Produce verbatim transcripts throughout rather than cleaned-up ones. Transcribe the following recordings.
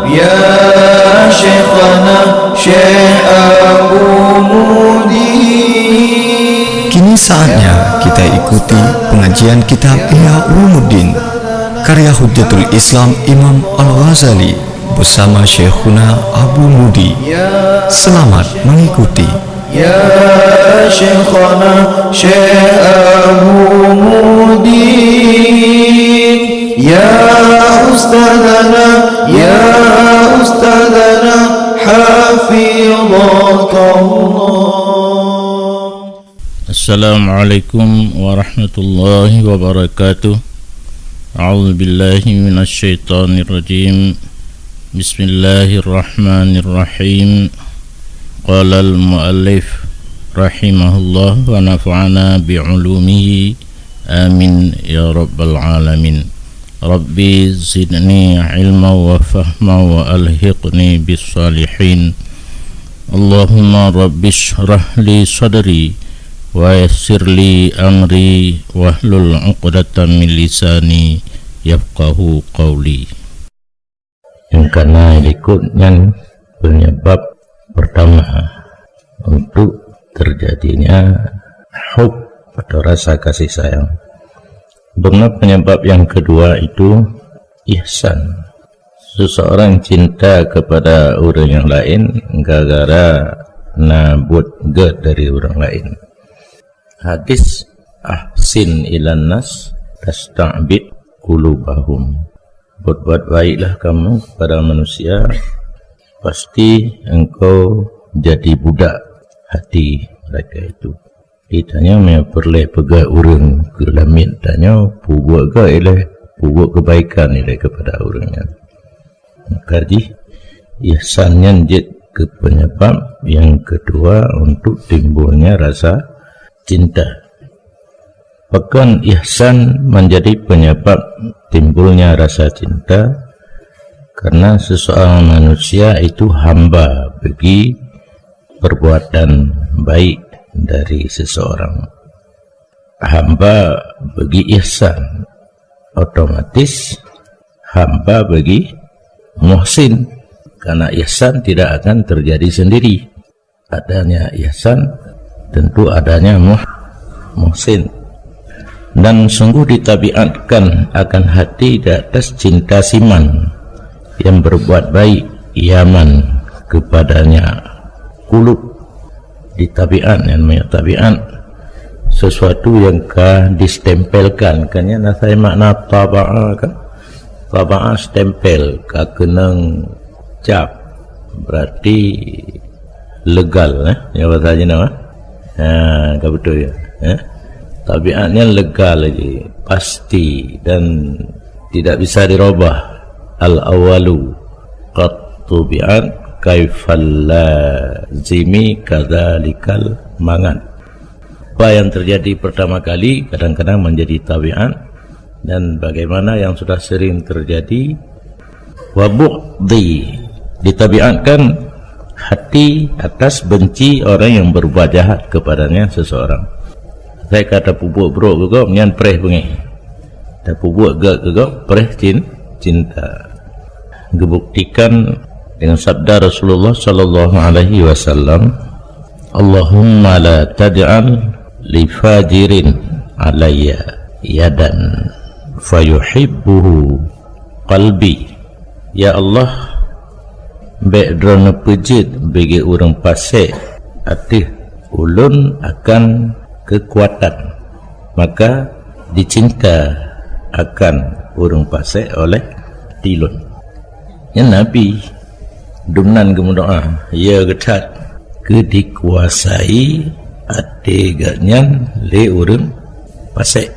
Ya Syekhana Syekh Abu Mudi. Kini saatnya kita ikuti pengajian kitab Ihya Ulumuddin karya Hujjatul Islam Imam Al-Ghazali bersama Syekhuna Abu Mudi. Selamat mengikuti. Ya Syekhana Syekh Abu Mudi. Ya Ustadzana, ya Ustadzana, hafidhakallah. Assalamualaikum warahmatullahi wabarakatuh. A'udzubillahi minasyaitonirrajim. Bismillahirrahmanirrahim. Qalal muallif rahimahullah wa nafa'ana bi'ulumihi. Amin ya rabbal alamin. Rabbi zidni ilma wa fahma wa alhiqni bis salihin. Allahumma rabbi shrah li sadri wa yassir li amri wahlul uqdatam min lisani yafqahu qawli. Nyang kana likot nyan penyebab pertama untuk terjadinya hub atau rasa kasih sayang. Beuna penyebab yang kedua itu ihsan. Seseorang cinta kepada orang yang lain gara-gara na buet gét dari orang lain. Hadis, "Ahsin ilan nas tasta'bid qulubahum." Berbuat baiklah kamu kepada manusia, pasti engkau jadi budak hati mereka itu. Di tanyoe meunyoe peureulée peugah ureuëng keu lamiet tanyoe, peubuet gét ilée, peubuet keubaikan ilée keupada ureuëng nyan. Maka jih ihsan nyan jeuet keu penyebab nyang keudua untuk timbulnya rasa cinta. Pakon ihsan menjadi penyebab timbulnya rasa cinta? Karena seseorang manusia itu hamba bagi perbuatan baik dari seseorang. Hamba bagi ihsan, otomatis hamba bagi muhsin. Karena ihsan tidak akan terjadi sendiri. Adanya ihsan, tentu adanya muh-, muhsin. Dan sungguh ditabiatkan akan hati di atas cinta siman yang berbuat baik, yaman kepadanya. Kulub, di tabiat, yang namanya tabiat, sesuatu yang ka distempelkan, kan, ya, nah, saya makna taba'a, kan? Taba'a stempel, ka keunong cap, berarti legal, eh? Ya, bahasa Cina, eh? Ha, ka betul, ya. Eh? Tabiatnya legal lagi, pasti dan tidak bisa dirubah. Al-awalu qad tubi'at kaifal lazimi kadzalikal mangat. Apa yang terjadi pertama kali kadang-kadang menjadi tabiat, dan bagaimana yang sudah sering terjadi, wa bughdi, ditabiatkan hati atas benci orang yang berbuat jahat kepadanya seseorang. Saya kata peubuet brok geugob nyan preh beungéh. Dan peubuet gét geugob preh cin-, cinta. Geubuktikan dengan sabda Rasulullah sallallahu alaihi wasallam, "Allahumma la taj'al li fajirin alayya yadan fayuhibbuhu qalbi." Ya Allah, bék Droeneuh peujeuet bagi ureuëng pasék ateueh ulôn akan keukuatan, maka dicinta akan ureuëng pasék oleh Droeneuh. Nyan Nabi, dumnan geumeudoá, ya geuthat, keu dikuasai até geuhnyan lé ureuëng pasék.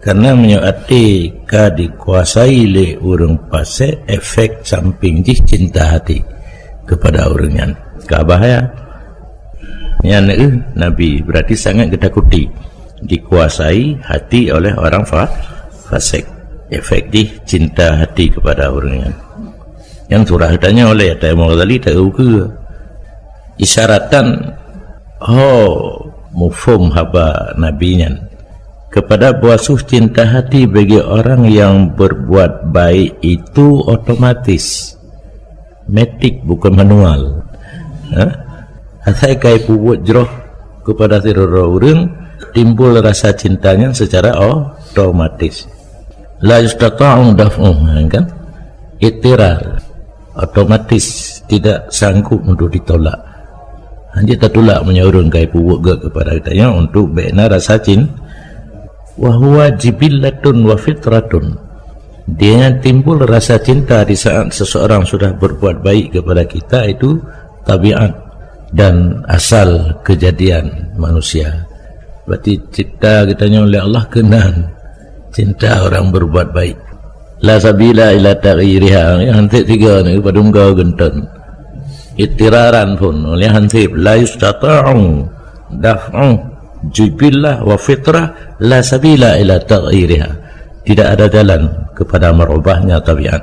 Karena meunyoe até ka dikuasai lé ureuëng pasék, efek samping jih cinta hati kepada ureuëng nyan. Ka bahaya. Nyan, eh, Nabi berarti sangat geutakuti dikuasai hati oleh orang fa-, fasik. Efek jih cinta hati kepada ureuëng nyan. Nyang surah tanya oleh Imam Ghazali tak ukeue. Isyaratan ho mufhum haba Nabi nyan. Kepada beuasuh cinta hati bagi orang yang berbuat baik itu otomatis Matik, bukan manual. Ha? Asai ka ipeubuet jroh kepada sidroe ureuëng, timbul rasa cinta nyan secara otomatis. La yustata'u daf'uh, kan? Ittirar, otomatis tidak sanggup untuk ditolak. Hanya tatulak meunyoe ureuëng ka ipeubuet gét kepada geutanyoe untuk bék na rasa cin-, wa huwa jibillatun wa fitratun. Dia timbul rasa cinta di saat seseorang sudah berbuat baik kepada kita, itu tabiat dan asal kejadian manusia. Berarti cipta geutanyoe oleh Allah keunan cinta orang berbuat baik. La sabila ila taghyiriha, ya, hantik tiga ni padum gawa geuntén. Ittiraran pun, oleh hantik, la yustata'u daf'u jibillah wa fitrah, la sabila ila taghyiriha. Tidak ada jalan kepada merubahnya tabiat.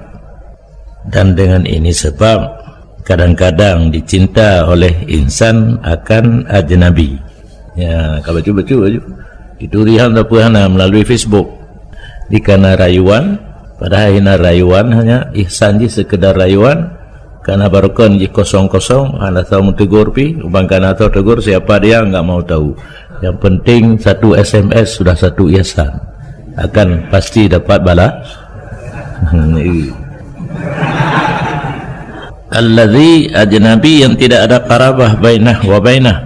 Dan dengan ini sebab kadang-kadang dicinta oleh insan akan ajnabi. Ya, ka bacut-bacut laju. Itu rihan tapi hana melalui Facebook. Di kana rayuan, padahal hina rayuan, hanya ihsan jih sekedar rayuan. Kana barokon jih kosong-kosong, hana tahu meutegur pi, ubang kana tahu tegur siapa dia, enggak mau tahu. Yang penting satu S M S sudah satu ihsan. Akan pasti dapat bala. Alladzi ajnabi, yang tidak ada qarabah bainah wa bainah.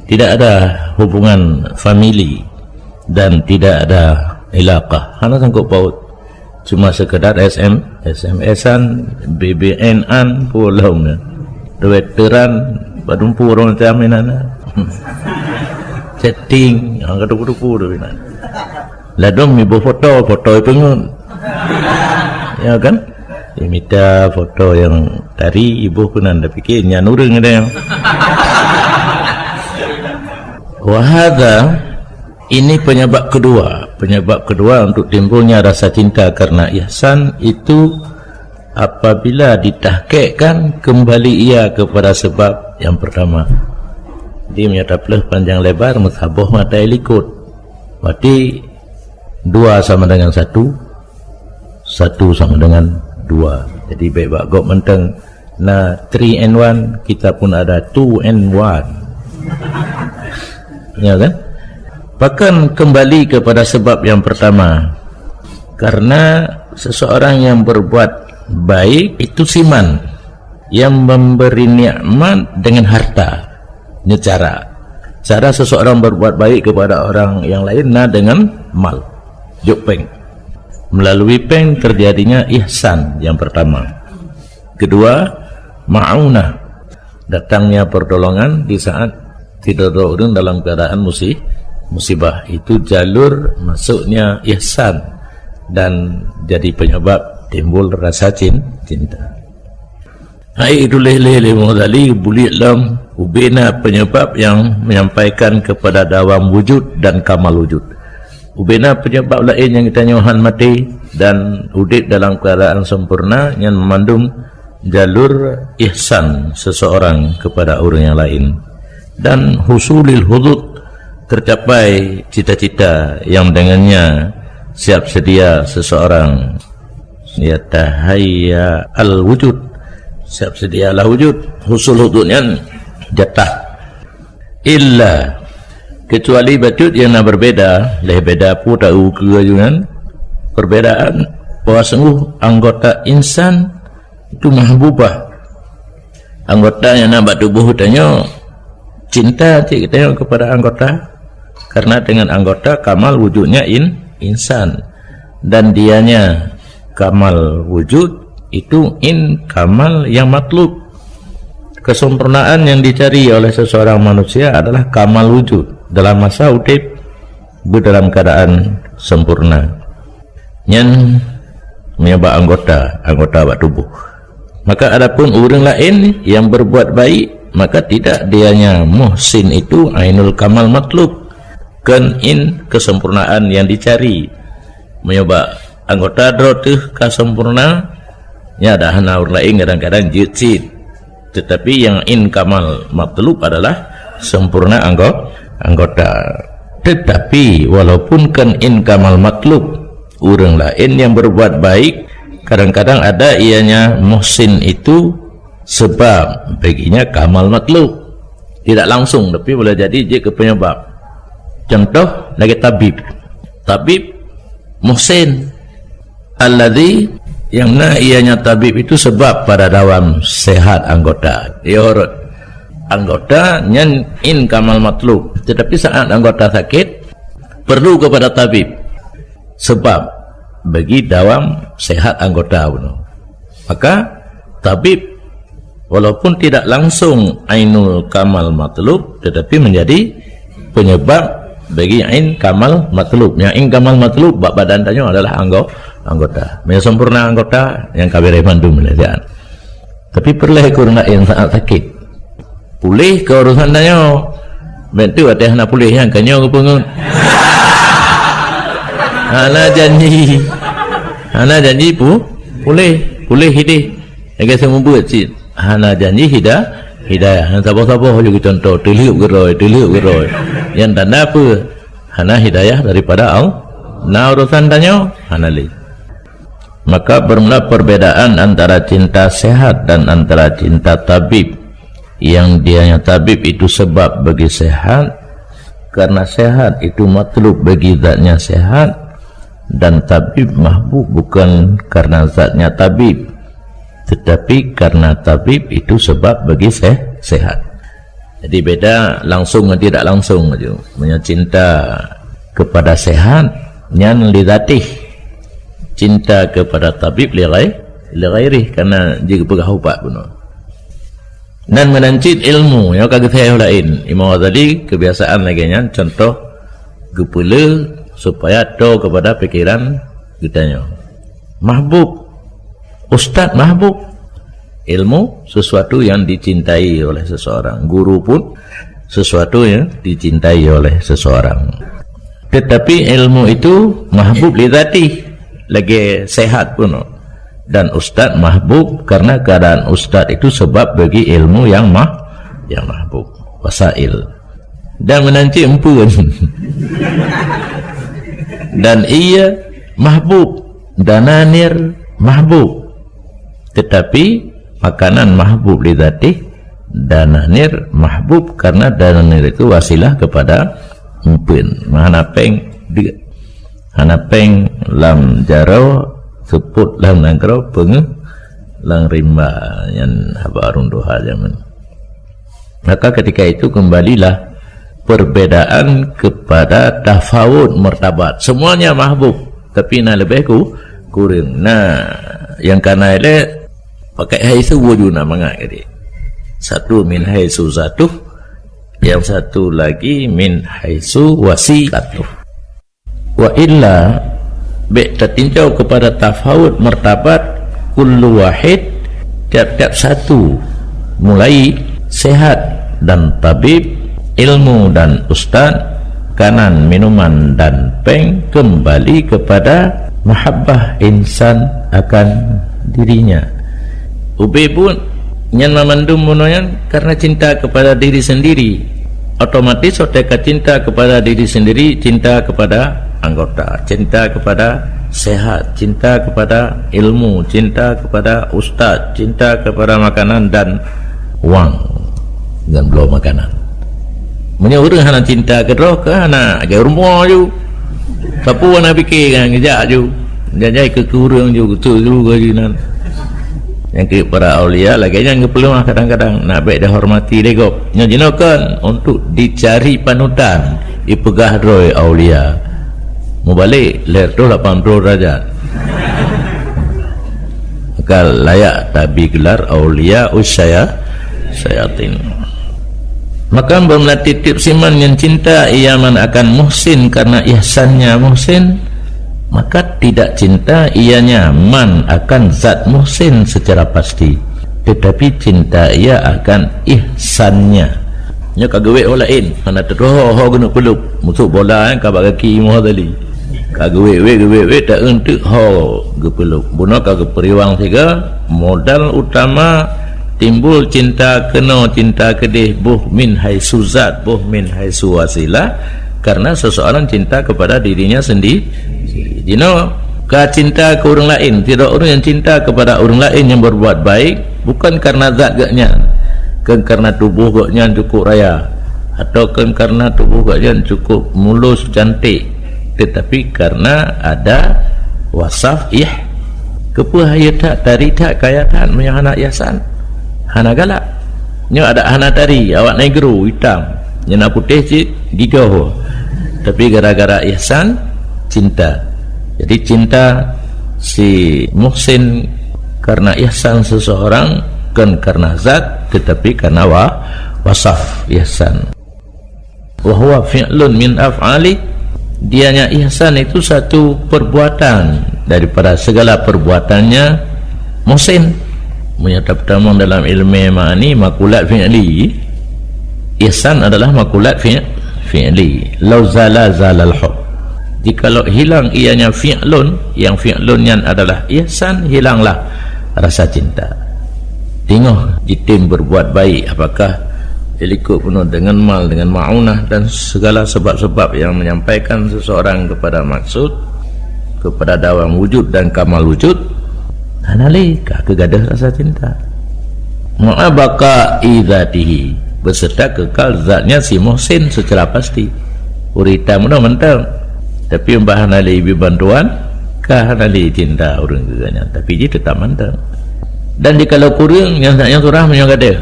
Tidak ada hubungan famili dan tidak ada ilaqah. Hana sangkut paut. Cuma sekedar S M, S M S-an, B B N-an, pulang na. Twitteran, padum pue ureuëng macam inan. Chatting, hang ka tupu-tupu tu inan. Ladom iboh foto, foto ipeungeut. Ya kan? Dia minta foto yang tadi, iboh keunan dah fikir nyan ureuëng ada yang. Wahada, ini penyebab kedua. Penyebab kedua untuk timbulnya rasa cinta karena ihsan itu apabila ditahkikkan kembali ia kepada sebab yang pertama. Jadi meunyoe tapeuleueh panjang lebar, meusaboh mata ilikot. Berarti dua sama dengan satu, satu sama dengan dua. Jadi baik bak gob mantong na three and one, kita pun ada two and one. Ya kan? Bahkan kembali kepada sebab yang pertama. Karena seseorang yang berbuat baik itu siman yang memberi nikmat dengan harta. Ini cara. Cara seseorang berbuat baik kepada orang yang lain na dengan mal. Jok péng. Melalui péng terjadinya ihsan yang pertama. Kedua, ma'unah. Datangnya pertolongan di saat sidroe ureuëng dalam keadaan musi-, musibah. Itu jalur masuknya ihsan dan jadi penyebab timbul rasa cin-, cinta. Hai itu leh-leh leh Mughazali bulik lam ubena penyebab yang menyampaikan kepada dawam wujud dan kamal wujud. Ubena penyebab laén nyang geutanyoe han maté dan udeb dalam keadaan sempurna, nyan meumandum jalur ihsan seseorang kepada ureuëng yang lain. Dan husulil hudud, tercapai cita-cita yang dengannya siap sedia seseorang. Ya tahayya al wujud, siap sedia lah wujud. Husul hudud nyan jatah. Illa, kecuali bacut yang na berbeda, leh beda pu ta ukeue aju nyan. Perbedaan bahwa sungguh anggota insan itu mahbubah. Anggota yang na bak tuboh tanyoe cinta cit tanyoe kepada anggota, karena dengan anggota kamal wujudnya in-, insan, dan dianya kamal wujud itu in kamal yang matlub. Kesempurnaan yang dicari oleh seseorang manusia adalah kamal wujud dalam masa udeb beudalam keadaan sempurna. Nyan meunyoe bak anggota, anggota bak tuboh. Maka adapun ureuëng laén yang berbuat baik, maka tidak dianya muhsin itu ainul kamal matlub, kon in kesempurnaan yang dicari. Meunyoe bak anggota droe teuh ka sempurna, nya dah hana ureuëng laén kadang-kadang jeuet cit. Tetapi yang in kamal matlub adalah sempurna anggo-, anggota. Tetapi walaupun kan in kamal matlub, ureuëng laén yang berbuat baik, kadang-kadang ada ianya muhsin itu Sebab baginya kamal matlub. Tidak langsung, tapi boleh jadi jeuet keu penyebab. Contoh, lagée tabib. Tabib muhsin. Alladzi, yang na ianya tabib itu sebab pada dawam sehat anggota. Dia urut anggota nyan in kamal matlub. Tetapi saat anggota sakit, perlu kepada tabib. Sebab bagi dawam sehat anggota bunoe. Maka tabib walaupun tidak langsung ainul kamal matlub, tetapi menjadi penyebab bagi ain kamal matlub. Yang ain kamal matlub bak badan tanyoe adalah anggo-, anggota. Meunyoe sempurna anggota, nyang ka beres mandum lé siat. Tapi peureulée keu ureuëng laén saat sakit. Puléh keu urusan tanyoe. Bék tu watée hana puléh nyan ka nyoe geupeungeut. Hana janji. Hana janji pu-, puléh. Puléh hideh. Lagée seumeubeuet cit. Hana janji hida-, hidayah. Hana saboh-saboh juga contoh. Teulheuep geurôi, teulheuep geurôi. Yang tanda apa? Hana hidayah daripada Allah. Na urusan tanyoe, hana lé. Maka bermula perbedaan antara cinta sehat dan antara cinta tabib. Yang dianya tabib itu sebab bagi sehat, karena sehat itu matlub bagi zatnya sehat, dan tabib mahbub bukan karena zatnya tabib, tetapi karena tabib itu sebab bagi se-, sehat. Jadi beda langsung dan tidak langsung tu. Meunyoe cinta kepada sehat, nyan li zatih. Cinta kepada tabib li ghai-, li ghairih, karena jeuet geupeugah ubat bunoe. Nan meunan cit ilmu, nyoe ka geuthée laén. Imam Ghazali kebiasaan lagée nyan, contoh geupeule supaya toe kepada pikiran geutanyoe. Mahbub, ustaz mahbub. Ilmu sesuatu yang dicintai oleh seseorang. Guru pun sesuatu yang dicintai oleh seseorang. Tetapi ilmu itu mahbub li zatih, lagée sehat pun. Dan ustaz mahbub karena keadaan ustaz itu sebab bagi ilmu yang mah-, yang mahbub. Wasail. Dan meunan cit empeuen. Dan ie mahbub, dananir mahbub. Tetapi makanan mahbub li zatih, dananir mahbub karena dananir itu wasilah kepada empeuen. Hana péng deuk. Hana péng lam jaroe, seupôt lam nanggroe, peungeuh lam rimba, nyan haba ureuëng tuha jameun. Maka ketika itu kembalilah perbedaan kepada tafawut martabat. Semuanya mahbub, tapi na leubeh ku-, kureueng. Na nyang kana ilée pakai haitsu wujud na mangat jadi. Satu min haitsu zatuh, yang satu lagi min haitsu wasilatuh. Wa illa, bék tatinjau kepada tafawut martabat kullu wahid, tiap-tiap satu, mulai sehat dan tabib, ilmu dan ustaz, kanan minuman dan péng, kembali kepada mahabbah insan akan dirinya. Ubé buet nyan mamandum bunoe nyan karena cinta kepada diri sendiri. Otomatis watée ka cinta kepada diri sendiri, cinta kepada anggota, cinta kepada sehat, cinta kepada ilmu, cinta kepada ustaz, cinta kepada makanan dan wang dan bloe makanan. Meunyoe ureuëng hana cinta keudroe, ka hana lagée rumoh ju. Sapeue na pike kan geujak ju. Jajai keu kureueng ju, keu tu ju gaji nan. Nyang keu para aulia lagée nyan geupeuleumah kadang-kadang, nak bék dihormati lé gob. Nyoe jinoe kon untuk dicari panutan, ipeugah droe aulia. Mubalek lhée reutôh lapan ploh derajat. Maka layak tabi gelar aulia usyaya syayatin. Maka beumeunan tieb-tieb siman nyang cinta ia man akan muhsin karena ihsannya muhsin, maka tidak cinta ianya man akan zat muhsin secara pasti, tetapi cinta ia akan ihsannya. Nyoe ka geuwék ho laén, hana teutroh ho geuneuk peuleup, musoh bola, eh, ka bak gaki Muhadali. Ka geuwék-wék, geuwék-wék, tak eunteuk ho geupeuleup. Bunoe ka geupeuriwang siga, modal utama timbul cinta keunoe, cinta keudeh, boh min haitsu zat, boh min haitsu wasilah, karena seseorang cinta kepada dirinya sendiri. Jinoe, Ka cinta keu ureuëng laén, sidroe ureuëng nyang cinta keupada ureuëng laén nyang berbuat baik, bukan karena zat geuhnyan, kon karena tuboh geuhnyan cukup raya, atau kon karena tuboh geuhnyan cukup mulus, cantik, tetapi karena ada wasaf ih-, keupeue hayeu that, tari that, kaya that, meunyoe hana ihsan, hana galak. Nyoe adak hana tari, awak nyan gru itam, nyang na putéh cit gigoh. Tapi gara-gara ihsan, cinta. Jadi cinta si muhsin karena ihsan seseorang, kon karena zat, tetapi karena wa-, wasaf ihsan. Wa huwa fi'lun min af'ali, dianya ihsan itu satu perbuatan daripada segala perbuatannya muhsin. Meunyoe tapetamong dalam ilmu ma'ani, makulat fi'li, ihsan adalah makulat fi-, fi'li. Lau zala, zalal hub. Jikalau hilang ianya fi'lun, yang fi'lun nyan adalah ihsan, hilanglah rasa cinta. Teungoh jitem berbuat baik, apakah ilikot peunoh dengan mal, dengan maunah dan segala sebab-sebab yang menyampaikan seseorang kepada maksud, kepada dawam wujud dan kamal wujud, hana lé ka keugadeh rasa cinta. Ma'a baqa'i zatihi, beserta kekal zatnya si muhsin secara pasti. Ureuëng itam meunoe mantong. Tapi bah hana lé ibi bantuan, ka hana lé cinta ureuëng keu gobnyan, tapi jih teutap mantong. Dan jikalau kureueng, nyang, nyang surah meunyoe gadeh.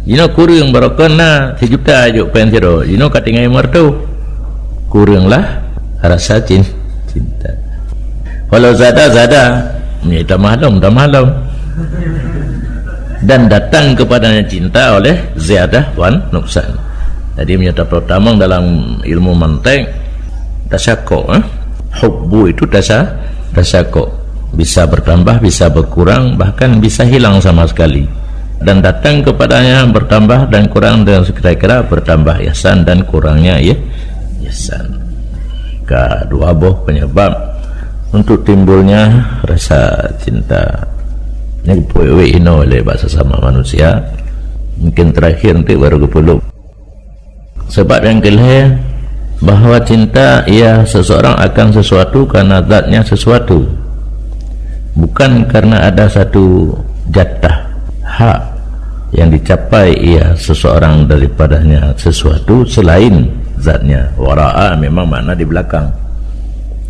Jinoe kureueng, barokon na sijuta jok péng sidroe, jinoe ka tinggai lima reutôh. Kureuenglah rasa cin-, cinta. Walau zada, zada, meunyoe tamah lom, tamah lom. Dan datang kepadanya cinta oleh ziyadah wan nuksan. Jadi, meunyoe tapeutamong dalam ilmu mantek, tasyakok, eh? Hubbu itu tasya-, tasyakok. Bisa bertambah, bisa berkurang, bahkan bisa hilang sama sekali. Dan datang kepadanya bertambah dan kurang, dan sekira-kira bertambah ihsan dan kurangnya ih-, ihsan. Ka dua boh penyebab untuk timbulnya rasa cinta. Nyoe geupeue wék inoe lé bak sesama manusia. Mungkin terakhir nanti baru geupeuleuh. Sebab nyang keulhée, bahwa cinta ia seseorang akan sesuatu karena zatnya sesuatu, bukan karena ada satu jatah, hak, yang dicapai ia seseorang daripadanya sesuatu selain zatnya. Wara'a memang makna di belakang.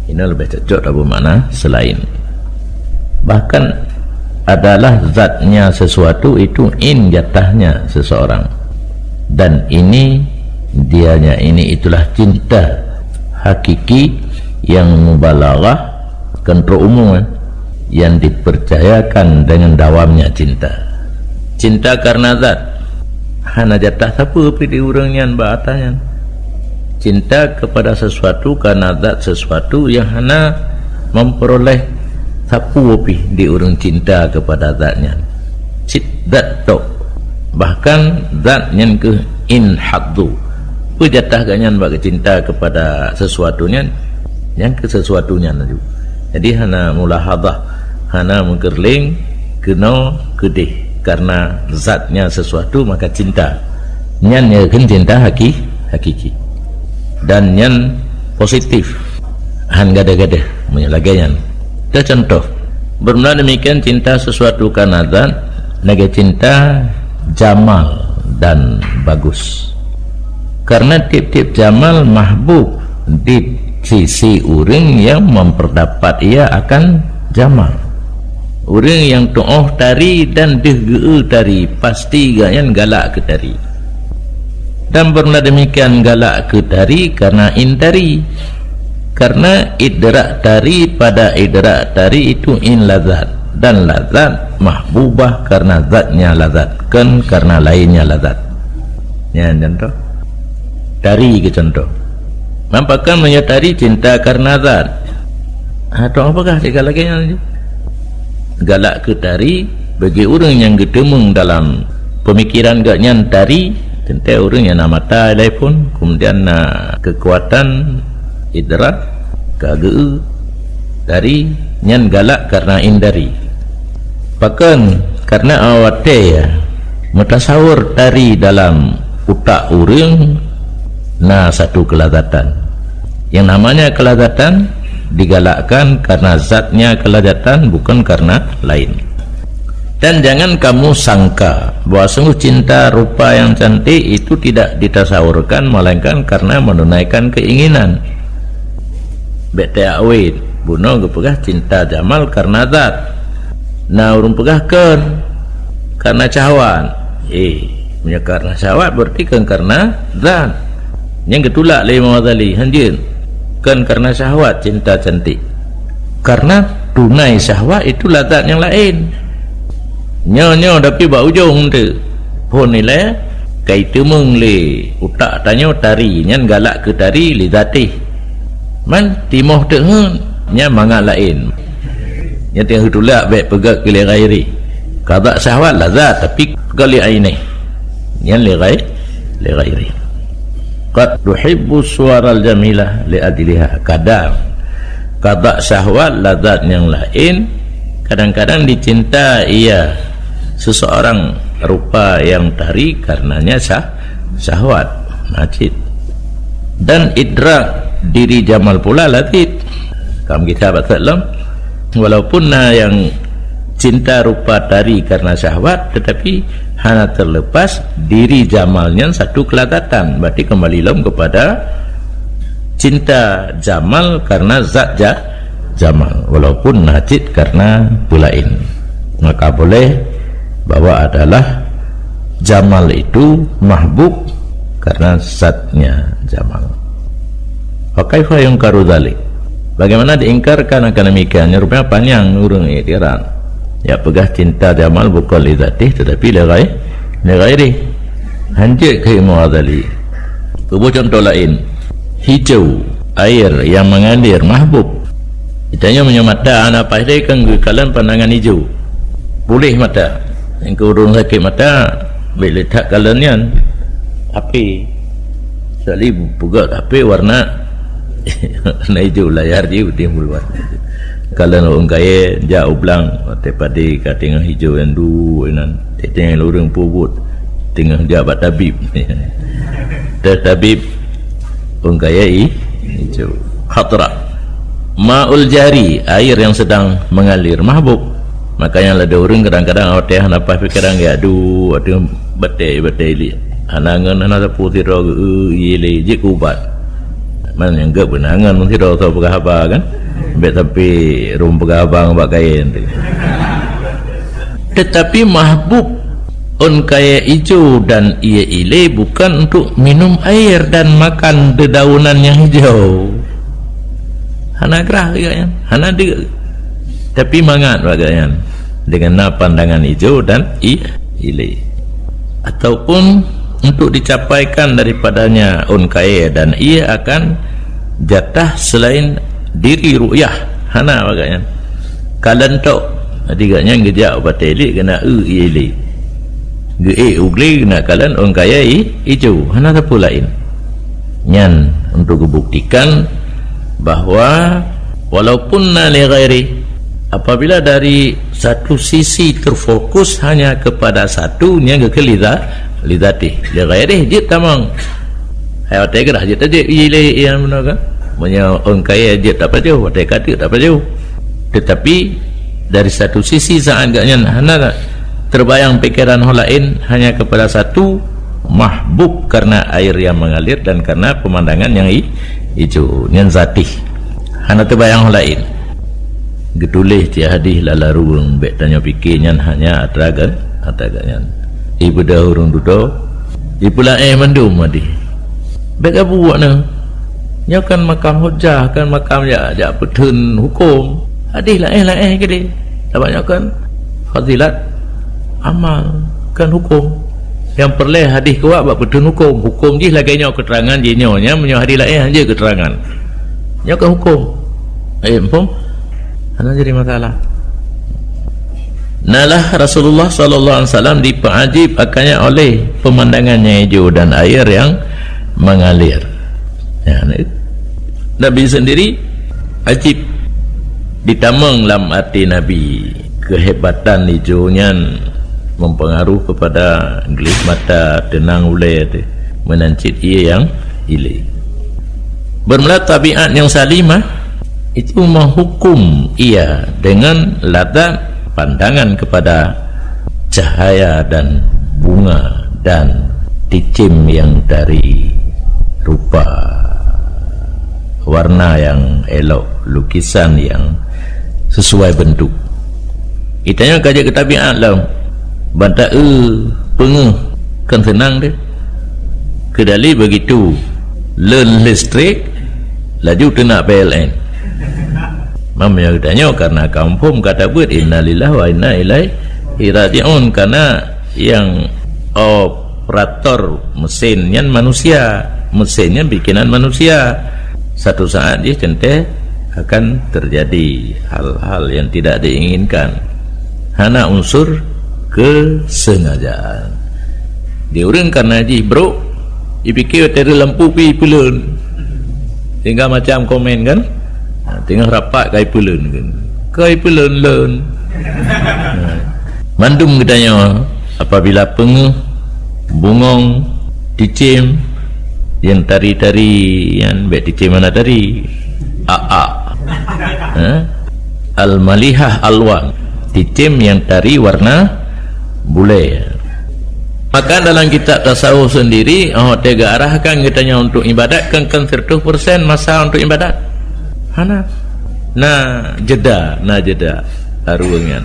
Ini lebih cocok tabu makna selain. Bahkan adalah zatnya sesuatu itu in jatahnya seseorang. Dan ini, dianya ini itulah cinta hakiki yang mubalaghah, kon trok umu, eh, yang dipercayakan dengan dawamnya cinta. Cinta karena zat, hana jatah sapeue pih di ureuëng nyan bak ata nyan. Cinta kepada sesuatu karena zat sesuatu yang hana memperoleh sapeue pih di ureuëng cinta kepada zat nyan. Cit zat tok. Bahkan zat nyan keuh in haddu. Peue jatah gobnyan bak geucinta kepada sesuatu nyan, nyan keuh sesuatu nyan laju. Jadi hana mulahadhah, hana meukeureuléng keunoe keudeh karena zatnya sesuatu maka cinta. Nyan nyang kheun cinta haki-, hakiki. Dan nyan positif. Han gadeh-gadeh meunyoe lagée nyan. Teucontoh, beureulah demikian cinta sesuatu karena zat, lagée cinta jamal dan bagus. Karena tiep-tiep jamal mahbub di sisi ureuëng yang memperdapat ia akan jamal. Ureuëng nyang tuoh tari dan deuh geu-eu tari, pasti gobnyan galak keu tari. Dan beureulah demikian galak keu tari karena in tari. Karena idrak tari pada idrak tari itu in lazat, dan lazat mahbubah karena zatnya lazat, kon karena lainnya lazat. Nyan contoh. Tari keu contoh. Nampakkan meunyoe tari cinta karena zat. Atau apakah tinggal lagée nyan laju? Galak keu tari, bagi ureuëng nyang geuteumeung dalam pemikiran gobnyan tari, teuntée ureuëng nyang na mata ilai phon, kemudian na keukuatan idrak, ka geu-eu tari, nyan galak karena indari. Pakon? Karena watée meutasawur tari dalam utak ureuëng na satu keulazatan. Yang namanya keulazatan, digalakkan karena zatnya kelezatan, bukan karena lain. Dan jangan kamu sangka bahwa sungguh cinta rupa yang cantik itu tidak ditasawurkan, melainkan karena menunaikan keinginan. Bèk takwil, bunoe geupeugah cinta jamal karena zat. Na ureuëng peugah kon karena syahwat. Eh, meunyoe karena syahwat, berarti kon karena zat. Nyang geutulak lé Imam Ghazali, hanjeuet. Kon karena syahwat cinta cantik. Karena tunai syahwat itu lazat nyang laén. Nyoe-nyoe tapi bak ujong teuk. Phon ilée ka iteumeung lé utak tanyoe tari nyan galak keu tari li zatih. Man timoh teuk heuet, nyan mangat laén. Nyan teuh tulak bèk peugét keu li ghairi. Qadha syahwat lazat, tapi kon li ainih. Nyan li ghai-, li ghairi. Qad tuhibbu suwaral jamilah li ajliha. Kadang qadha syahwat lazat nyang laén, kadang-kadang dicinta ia seseorang rupa yang tari karenanya syah-, syahwat. Nah, cit. Dan idrak diri jamal pula lazat. Kam kita baca lom. Walaupun na yang cinta rupa tari karena syahwat, tetapi hana terlepas diri jamal nyan satu kelazatan. Berarti kembali lom kepada cinta jamal karena zat ja-, jamal, walaupun na cit karena peulaén. Maka boleh bahwa adalah jamal itu mahbub karena zatnya jamal. Wa kaifa yungkaru dzalik? Bagaimana diingkarkan akan demikian? Rupanya panjang ureuëng iktiran. Ya peugah cinta jamal bukan li zatih tetapi li ghai-, li ghairi. Hanjeuet keu Imam Ghazali. Peubuet contoh laén. Hijau, air yang mengalir mahbub. Ditanya meunyoe mata hana paih kan geukalon pandangan hijau. Puléh mata. Nyang keu ureuëng sakét mata, bèk le that kalon nyan. H P. Sekali peugét H P warna, warna hijau, layar jih timbul warna hijau. Kalon ureuëng kayèe jak u blang, watèe padé ka teungoh hijau nyan duek nyan. Teungoh ureuëng peubuet, teungoh jak bak tabib. Teuh tabib, ureuëng kayèe i-, hijau. Khatra. Maul jari, air yang sedang mengalir, mahbub. Makanya lé ureuëng kadang-kadang watèe hana paih pikeran geujak duek, watèe batèe-batèe ileuk. Hana ngon, hana sapeue sidroe geu-, ileuk jeuet keu ubat. Man nyang geuh beunangan meusidroe soe peugah haba kan. Bèk sampai rhom peugah haba ngon bak kain tu. Tetapi mahbub ôn kayèe ijo dan ié ilé bukan untuk minum air dan makan dedaunan nyang hijau. Hana grah geuh nyan, hana deuk. Tapi mangat bak geuh nyan dengan na pandangan ijo dan i-, ilé. Ataupun untuk dicapaikan daripadanya ôn kayèe dan ié akan jatah selain diri ru'yah, hana bak geuh nyan. Kalon tok, jadi geuh nyan geujak u batèe ileuk keunan eu ié ilé. Geuék u glé keunan kalon ôn kayèe i-, ijo, hana sapeue laén. Nyan untuk geubuktikan bahwa walaupun na li ghairi, apabila dari satu sisi terfokus hanya kepada satu, nyan geukheun li za-, li zatih. Li ghairi jeuet tamong. Hai watèe grah jeuet tajép ié ilé nyang bunoe kan. Meunyoe ôn kayèe jeuet tapajoh, watèe ka teuk tapajoh. Tetapi dari satu sisi saat geuh nyan hana terbayang pikiran ho laén, hanya kepada satu, mahbub karena air yang mengalir dan karena pemandangan yang i-, ijo, nyan zatih. Hana teubayang ho laén. Geutuléh cit hadih lala ruweueng, bèk tanyoe pike nyan hanya atra geuh, atra geuh nyan. Ibeudôh ureuëng dudoe, ipeulaéh mandum hadih. Bèk gabu awaknyan. Nyoe kan makam hujah, kan makam jak, jak peutheun huköm. Hadih laéh-laéh keudéh. Sabab nyoe kan fazilat amal, kan huköm. Nyang peureulèe hadih kuat bak peutheun huköm. Huköm jih lagèe nyoe keuterangan jih nyoe, nyan meunyoe hadih laéh hanjeuet keuterangan. Nyoe kan huköm. Eh, muphom? Hana jadi masalah. Nalah Rasulullah sallallahu alaihi wasallam dipeuajib akannya oleh pemandangan nyang ijo dan air yang mengalir. Ya, Nabi sendiri ajib ditamong lam até Nabi. Keuhebatan ijo nyan mempengaruh kepada gleh mata, teunang ulèe teuh, meunan cit ié nyang ilé. Bermula tabiat nyang salimah, Itu menghukum ia dengan lazat pandangan kepada cahaya dan bunga dan ticim yang dari rupa, warna yang elok, lukisan yang sesuai bentuk. Geutanyoe ka jeuet keu tabiat lom. Ban ta-eu peungeuh kan seunang deh. Keudali begitu leun listrik, laju teunak P L N. Meunyoe geutanyoe karena kaum phom ka tabeuet innalillahi wa inna ilaihi raji'un, karena nyang operator mesin nyan manusia, mesin nyan bikinan manusia. Satu saat jih teuntèe akan terjadi hal-hal yang tidak diinginkan. Hana unsur kesengajaan. Di ureueng karena jih brok, jipike watèe rhot lampu pih ipeuleun. Sehingga macam komen kan? Ha, teungoh rapat ka ipeuleun kan? Ka ipeuleun-leun. Ha. Mandum geutanyoe apabila peungeuh, bungong, ticim, nyang tari-tari nyan bèk ticim hana tari. Aa. Ha? Al-malihah alwan, ticim nyang tari warna bulèe. Maka dalam kitab tasawuf sendiri, oh, teuga arahkan geutanyoe untuk ibadat, kan, kan seratus persen masa untuk ibadat. Hana. Na jeda, na jeda. Arueng nyan.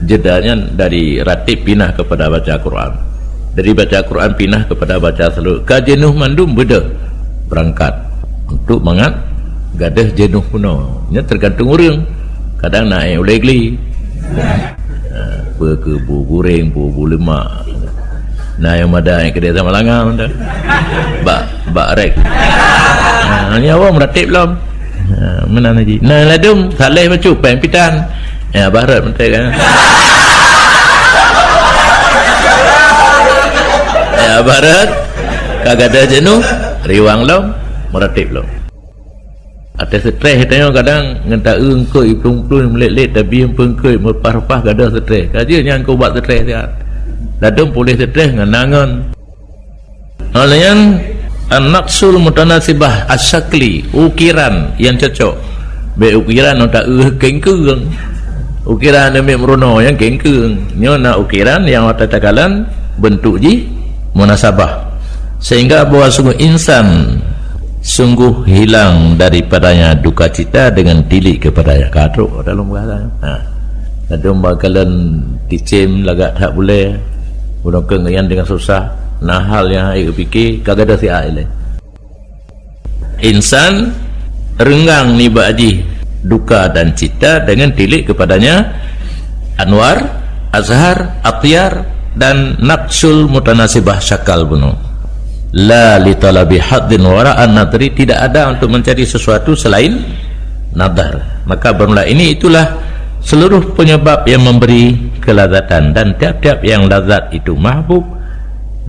Jeda nyan dari ratib pinah kepada baca Quran. Dari baca Quran pinah kepada baca salawat. Ka jeuneuh mandum beudôh berangkat. Untuk mangat gadôh jeuneuh bunoe. Nyan tergantung ureueng. Kadang na ék ulèe gli. Ha, peu keu bu guréng, bu, bu lemak. Na nyang mada nyang keudéh sama langa mantong. Bak, bak rek. Ha, nyoe awak meuratéb lom. Ha, meunan haji. Na ladôm, saleh bacut, péng pitan. Ya, barat mantong kan. Ya, barat. Ka gadôh jeuneuh, riwang lom, meuratéb lom. Até stres tanyoe kadang ngon ta-eu eungkôt iplueng-plueng, meulét-lét, tabi eungkôt, meureupah-reupah gadôh stres. Ka jeuet nyan keu ubat stres siat. Ladôm puléh stres ngon angan. Óh lheueh nyan, an-naqsyul mutanasibah asy-syakli, ukiran nyang cocok. Bèk ukiran nyang ta-eu kengkeung. Ukiran nyang meurunoe nyang kengkeung. Nyoe na ukiran nyang watèe takalon bentuk jih munasabah. Sehingga bahwa sungguh insan sungguh hilang daripadanya duka cita dengan tilik kepadanya. Ka trok dalam bahasa. Ha. Ladôm bak kalon ticém lagak that bulèe, bunoe keuh ngon nyan dengan susah. Na hal nyang hana geupike, ka gadôh siat ilèe. Insan reunggang nibak jih duka dan cita dengan tilik kepadanya anwar, azhar, atyar, dan naqsyul mutanasibah syakal bunoe. La li talabi hadzin wara'an nadhri, tidak ada untuk mencari sesuatu selain nadhar. Maka bermula ini itulah seluruh penyebab yang memberi kelazatan, dan tiap-tiap yang lazat itu mahbub,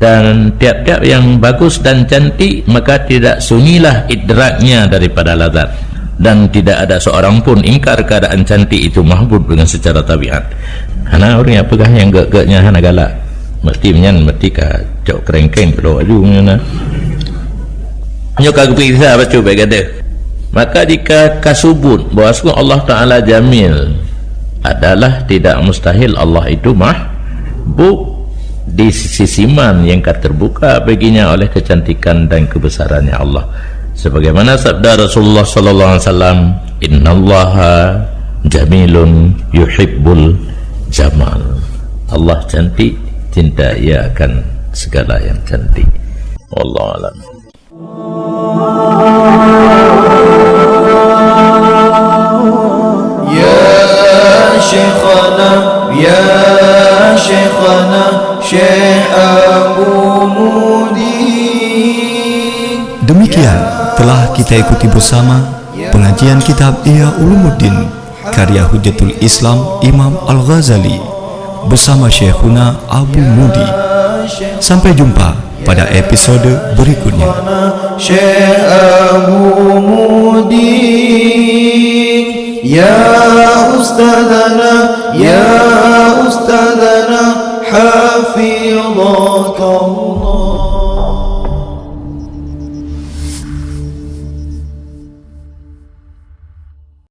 dan tiap-tiap yang bagus dan cantik, maka tidak sunyilah idraknya daripada lazat. Dan tidak ada seorang pun ingkar keadaan cantik itu mahbub dengan secara tabiat. Hana ureueng nyang peugah nyang gèt-gèt nyan hana galak. Meusti nyan, meusti ka cok kerengkeng keudroe aju nyan na. Nyoe ka geupeuriksa bacut bèk gadôh. Maka jika ka subut bahwa Allah Taala jamil, adalah tidak mustahil Allah itu mahbub di sisi siman yang ka terbuka baginya oleh kecantikan dan kebesarannya Allah. Sebagaimana sabda Rasulullah sallallahu alaihi wasallam, "Innallaha jamilun yuhibbul jamal." Allah cantik, cinta Ia akan segala yang cantik. Wallahu a'lam. Ya Syekhana, ya Syekhana, Syekh Abu Mudi. Demikian telah kita ikuti bersama pengajian kitab Ihya Ulumuddin karya Hujjatul Islam Imam Al-Ghazali bersama Syekhuna Abu Mudi. Sampai jumpa pada episode berikutnya. Syekh Abu Mudi, ya Ustadzana, ya Ustadzana, hafidhakallah.